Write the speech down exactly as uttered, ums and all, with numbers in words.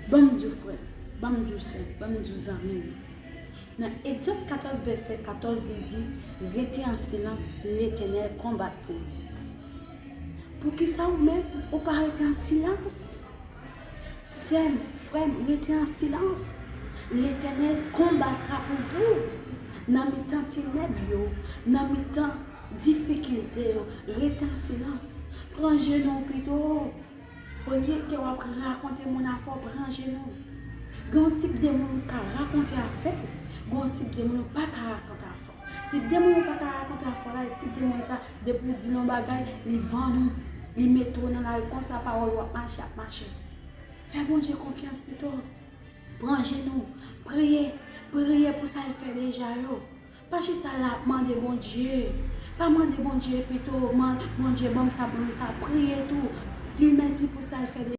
Ban m di w frè, ban m di w sè, ban m di w zanmi m. Nan Egzòd katòz vèsè katòz li di, rete an silans, Letènèl konbat pou ou. Poukisa ou menm ou pa rete an silans? Sè m, frè m, rete an silans. Letènèl konbatra pou vou. Nan mitan tenèb yo, nan mitan difikilte yo, rete an silans. Pran jenou w pito. Olye ke w ap rakonte moun afè w, pran jenou w. Gen yon tip de moun ou ka rakonte afè w, gen yon tip de moun ou pa ka rakonte afè w. Tip de moun ou pa ka rakonte afè w la, e tip de moun sa, depi w di l yon bagay, li vann ou, li mete w nan lari konsa, pawòl ou ap mache, ap mache. Fè Bondye konfyans pito. Pran jenou, priye, priye pou sa l fè deja yo. Pa chita la ap mande Bondye. Pa mande Bondye pito, man, Bondye ban m sa, ban m sa. Priye tou. Di l mèsi pou sa l fè deja.